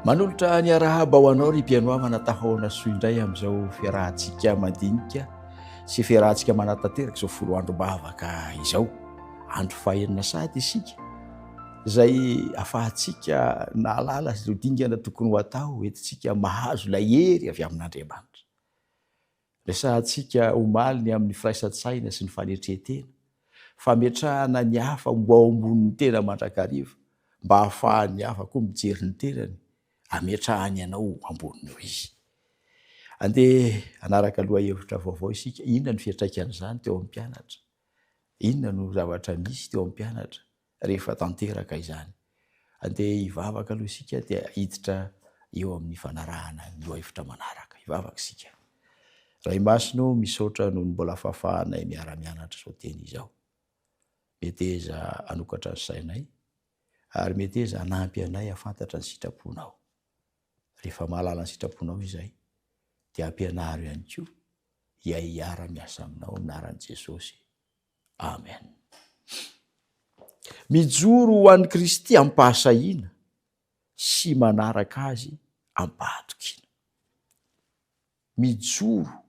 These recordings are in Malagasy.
Manolotra ny arahaba ho anao ry mpihaino havana tafahaona soa indray amin'izao fiarahantsika madinika sy fiarahantsika manatanteraka izao folo androm-bavaka izao. Andro fahenina sahady isika izay afahantsika nahalala ireo dingana tokony ho atao entintsika mahazo ilay hery avy amin'Andriamanitra. Resahantsika omaly ny amin'ny firaisan-tsaina sy ny fanetren-tena, fametrahana ny hafa ho ao ambonin'ny tena mandrakariva mba hahafahan'ny hafa koa mijery ny tenany, ametrahany anao ho ambony noho izy. Andeha hanaraka lohahevitra vaovao isika, inona no fiantraikan'izany teo amin'ny mpianatra? Inona no zavatra nisy teo amin'ny mpianatra rehefa tanteraka izany? Andeha hivavaka aloha isika dia hiditra eo amin'ny fanarahana ny lohahevitra manaraka. Hivavaka isika. Ray Masina ô, misaotra noho ny mbola fahafahanay miara-mianatra izao teny izao. Meteza hanokatra ny sainay ary meteza hanampy anay hahafantatra ny sitraponao. Rehefa mahalala ny sitraponao izahay dia ampianaro ihany koa hiay hiara-miasa aminao amin'ny anaran'i Jesosy. Amen. Mijoro ho an'i Kristy am-pahasahiana sy manaraka Azy am-pahatokiana. Mijoro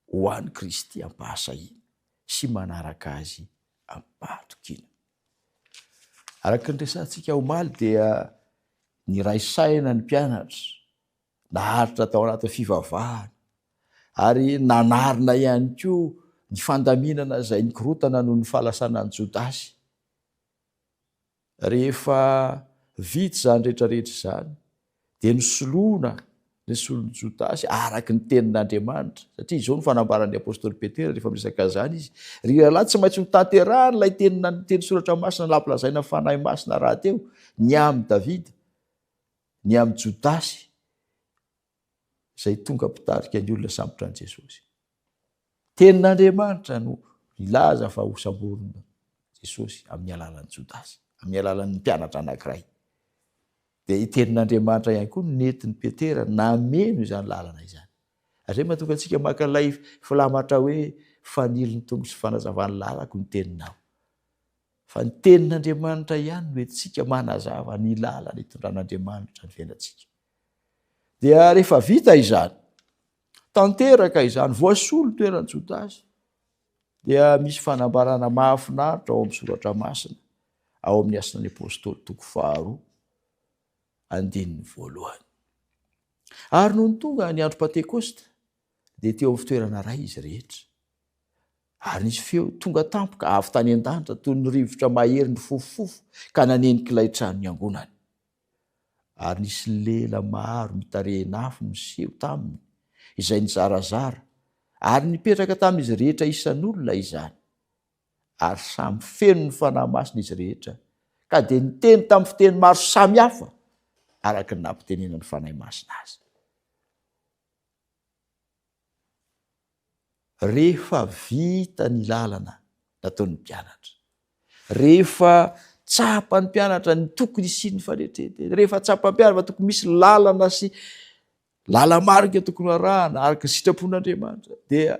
ho an'i Kristy am-pahasahiana sy manaraka Azy am-pahatokiana. Araka ny resahantsika omaly dia niray saina ny mpianatra naharitra tao anatin'ny fivavahana ary nanarina ihany koa ny fandaminana izay nikorotana noho ny fahalasanan'i Jodasy. Rehefa vita izany rehetra rehetra izany dia nosoloana ny solon'i Jodasy araka ny tenin'Andriamanitra, satria izao no fanambaran'ny apostoly Petera rehefa miresaka an'izany izy, Ry rahalahy, tsy maintsy notanterahiny ilay tenin'ny teny soratra masina nampilazaina Fanahy Masina rahateo ny amin'i Davida, ny amin'i Jodasy izay tonga mpitarika ny olona sambotra an'i Jesosy. Tenin'Andriamanitra no nilaza fa hosamborina Jesosy amin'ny alalan'i Jodasy, amin'ny alalan'ny mpianatra anankiray. Dia i tenin'Andriamanitra ihany koa no nentin'i Petera nameno izany lalana izany. Ary izay mahatonga antsika maka ilay filamatra hoe fanilo ny tongotro sy fanazavan'ny lalako ny teninao. Fa ny Tenin'Andriamanitra ihany no entintsika manazava ny lalana itondran'Andriamanitra ny fiainantsika. Dia rehefa vita izany, tanteraka izany, voasolo ny toeran'i Jodasy, dia misy fanambarana mahafinaritra ao amin'ny Soratra Masina, ao amin'ny Asan'ny Apostoly toko faharoa, andininy voalohany. Ary nony tonga ny andro Pantekosta, dia teo amin'ny fitoerana iray izy rehetra. Ary nisy feo tonga tampoka avy tany an-danitra toy ny rivotra mahery nifofofofo ka nanenika ilay trano niangonany. Ary nisy lela maro mitarehin'afo niseho taminy, izay nizarazara, ary nipetraka tamin'izy rehetra isan'olona izany. Ary samy feno ny Fanahy Masina izy rehetra, ka dia niteny tamin'ny fiteny maro samy hafa, araka ny nampitenenan'ny Fanahy Masina azy. Rehefa vita ny lalana nataon'ny mpianatra, rehefa tsapan'ny mpianatra ny tokony hisian'ny fanetren-tena, rehefa tsapan'ny mpianatra fa tokony misy lalana sy lala-marika tokony ho arahana araka ny sitrapon'Andriamanitra, dia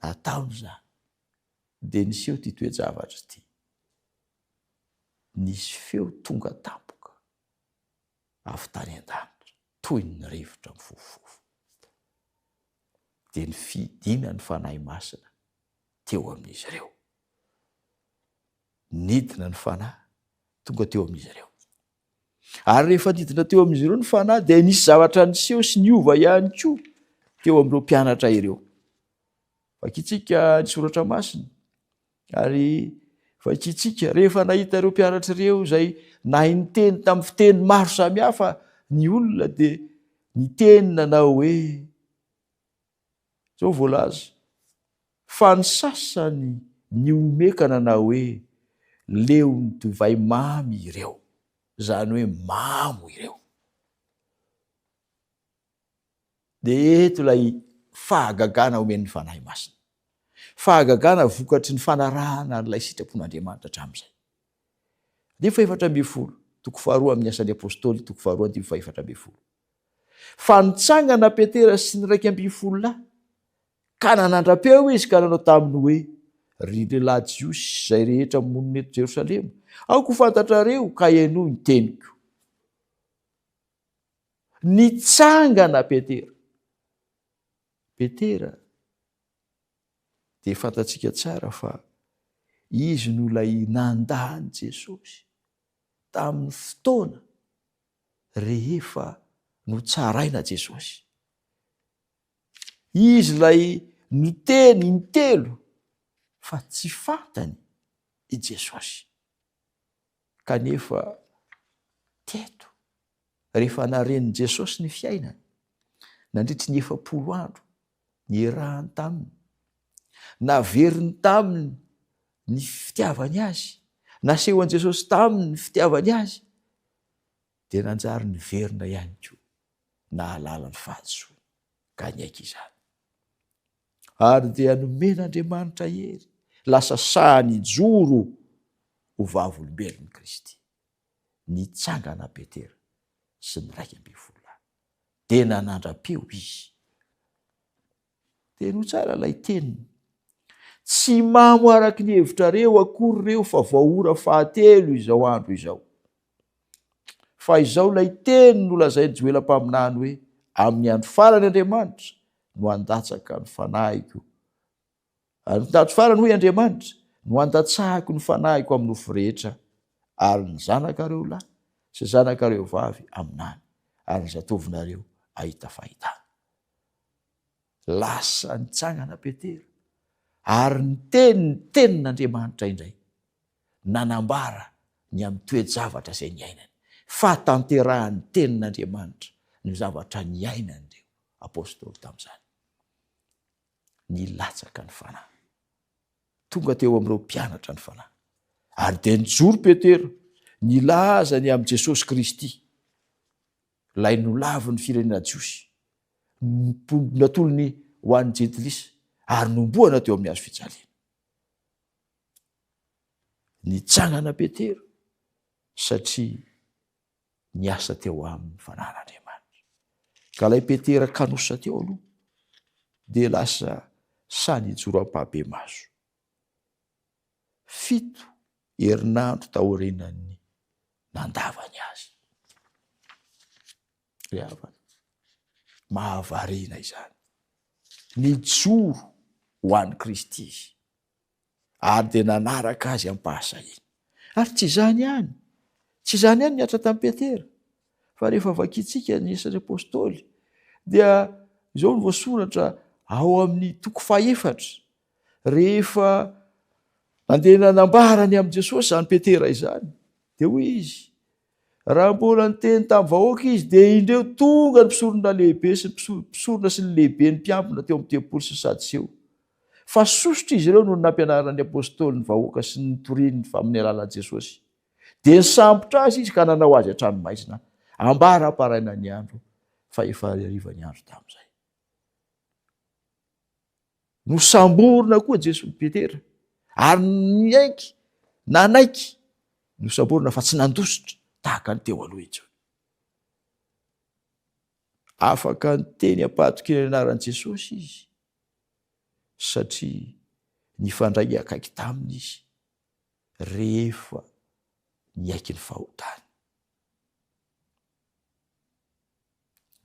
nataony izany. Dia niseho ity toe-javatra ity. Nisy feo tonga tampoka avy tany an-danitra toy ny rivotra mifofofofo. Dia ny fidinan'ny Fanahy Masina teo amin'izy ireo. Nidina ny Fanahy tonga teo amin'izy ireo. Ary rehefa nidina teo amin'izy ireo ny Fanahy dia nisy zavatra niseho sy niova ihany koa teo amin'ireo mpianatra ireo. Vakintsika ny soratra masina ary vakintsika rehefa nahita ireo mpianatra ireo izay nahay niteny tamin'ny fiteny maro samihafa ny olona dia niteny nanao hoe zao voalaza fa ny sasany nihomehy ka nanao hoe leon'ny divay mamy ireo, izany hoe mamo ireo. Dia eto ilay fahagagana omen'ny Fanahy Masina. Fahagagana vokatry ny fanarahana an'ilay sitrapon'Andriamanitra hatramin'izay. Andininy fahefatra ambin'ny folo, toko faharoa amin'ny Asan'ny Apostoly, toko faharoa, andininy fahefatra ambin'ny folo. Fa nitsangana Petera sy ny 11 lahy, ka nanandra-peo izy ka nanao taminy hoe, Ry lehilahy Jiosy izay rehetra monina eto Jerosalema, aoka ho fantatrareo ka henoy ny teniko. Nitsangana Petera. Petera dia fantatsika tsara fa izy no ilay nandà an'i Jesosy tamin'ny fotoana rehefa notsaraina Jesosy. Izy ilay niteny intelo fa tsy fantany i Jesosy. Kanefa teto, rehefa narenin'i Jesosy ny fiainany, nandritry ny 40 andro niarahany taminy, naveriny taminy ny fitiavany azy, nasehon'i Jesosy taminy ny fitiavany azy, dia nanjary niverina ihany koa nahalala ny fahadisoany ka niaiky izany. Ary dia nomen'Andriamanitra hery, lasa sahy nijoro ho vavolombelon'i Kristy. Nitsangana Petera sy ny 11 lahy. Dia nanandra-peo izy. Henoy tsara ilay teniny. Tsy mamo araka ny hevitrareo akory ireo fa vao ora fahatelo izao andro izao. Fa izao ilay teny nolazain'i Joela mpaminany hoe, Amin'ny andro farany Andriamanitra no handatsaka ny fanahiko. Amin'ny andro farany hoy Andriamanitra, no handatsahako ny fanahiko amin'ny nofo rehetra, ary ny zanakareo lahy sy zanakareo vavy haminany, ary ny zatovonareo hahita fahitana. Lasa nitsangana Petera ary niteny ny tenin'Andriamanitra indray, nanambara ny amin'ny toe-javatra izay niainany. Fahatanterahan'ny tenin'Andriamanitra ny zavatra niainan'ireo apostoly tamin'izany. Nilatsaka ny Fanahy. Tonga teo amin'ireo mpianatra ny Fanahy. Ary dia nijoro Petera, nilaza ny amin'i Jesosy Kristy. Ilay nolavin'ny firenena jiosy, natolony ho an'ny jentilisa, ary nohomboana teo amin'ny hazo fijaliana. Nitsangana Petera satria niasa teo aminy ny fanan'Andriamanitra. Ka ilay Petera kanosa teo aloha dia lasa sahy nijoro ampahibemaso. Fito herinandro taorianan'ny nandavany azy. Ry havana, mahavariana izany. Nijoro ho an'i Kristy izy, ary dia nanaraka azy am-pahasahiana. Ary tsy izany ihany, tsy izany ihany nihatra tamin'i Petera, fa rehefa vakintsika ny Asan'ny Apostoly, dia izao no voasoratra ao amin'ny toko fahefatra, Rehefa nandeha nanambara ny amin'i Jesosy izany Petera izany, dia hoy izy, Raha mbola niteny tamin'ny vahoaka izy, dia indreo tonga ny mpisorona lehibe sy ny mpisorona sy ny lehiben'ny mpiambina teo amin'ny tempoly sy ny Sadiseo. Fa sosotra izy ireo noho ny nampianaran'ny apostoly ny vahoaka sy ny nitoriany amin'ny alalan'i Jesosy. Dia nisambotra azy izy ka nanao azy an-tranomaizina ambara-paraina ny andro, fa efa hariva ny andro tamin'izay. Nosamborina koa Jesoa Petera ary niaiky, nanaiky nosamborina fa tsy nandositra tahaka ny teo aloha intsony. Afaka niteny am-pahatokiana ny anaran'i Jesosy izy satria nifandray akaiky taminy izy rehefa niaiky ny fahotany.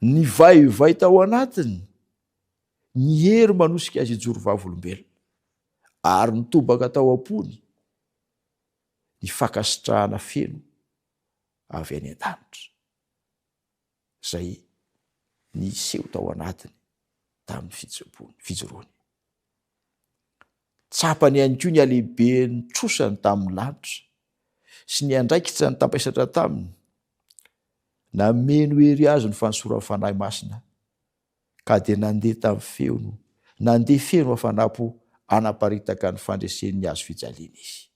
Nivaivay tao anatiny ny hery manosika azy hijoro vavolombelona, ary nitobaka tao am-pony ny fankasitrahana feno avy any an-danitra, izay niseho tao anatiny tamin'ny fijoroany. Tsapany ihany koa ny halehiben'ny trosany tamin'ny lanitra sy ny andraikitra nitampaisatra taminy. Nameno hery azy ny fanosoran'ny Fanahy Masina ka dia nandeha tamin'ny feony, nandeha feno hafanam-po hanaparitaka ny fandresen'ny hazo fijaliana izy.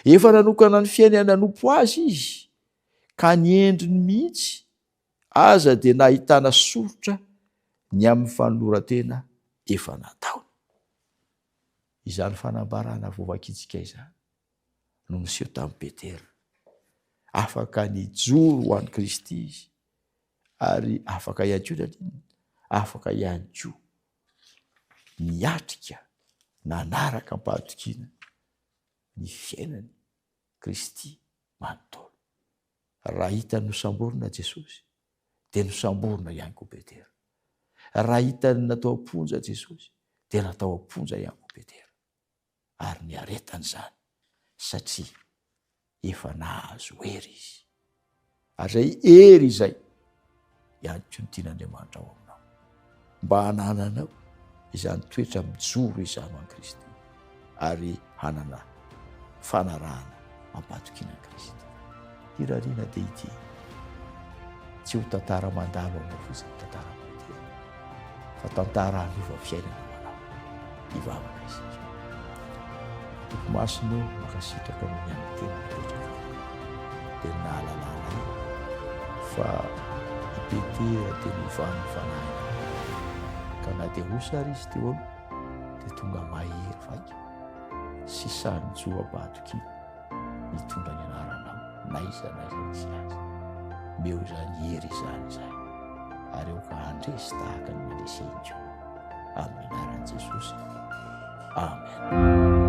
Efa nanokana ny fiainany hanompo azy izy, ka ny endriny mihitsy aza dia nahitana soritra ny amin'ny fanoloran-tena efa nataony. Izany fanambarana voavakintsika izany no niseho tamin'i Petera. Afaka nijoro ho an'i Kristy izy, ary afaka ihany koa naninona? Afaka ihany koa niatrika, nanaraka am-pahatokiana ny fiainan'i Kristy manontolo. Raha hitany nosamborina Jesosy, dia nosamborina ihany koa Petera. Raha hitany natao am-ponja Jesosy, dia natao am-ponja ihany koa Petera. Ary niaretany izany, satria efa nahazo hery izy. Ary izay hery izay ihany koa no tian'Andriamanitra ao aminao, mba hanananao izany toetra mijoro izany ho an'i Kristy, ary hanana fanarahana ampahatokiana an'i Kristy. Hirariana dia ity, tsy ho tantara mandalo aminao fotsiny ny tantaran'i Petera, fa tantara hanova fiainana ho anao. Hivavaka isika. Tompo Masina ô, mankasitraka noho ny amin'ny teny napetraka dia ny nahalalanay fa i Petera dia novan'ny fanahinao. Ka na dia osa ary izy teo aloha dia tonga mahery vaika sy sahy nijoro am-pahatokiana nitondra ny anaranao n'aiza n'aiza nisy azy. Meo izany hery izany izahay ary aoka handresy tahaka ny nandreseny koa. Amin'ny anaran'i Jesosy. Amen.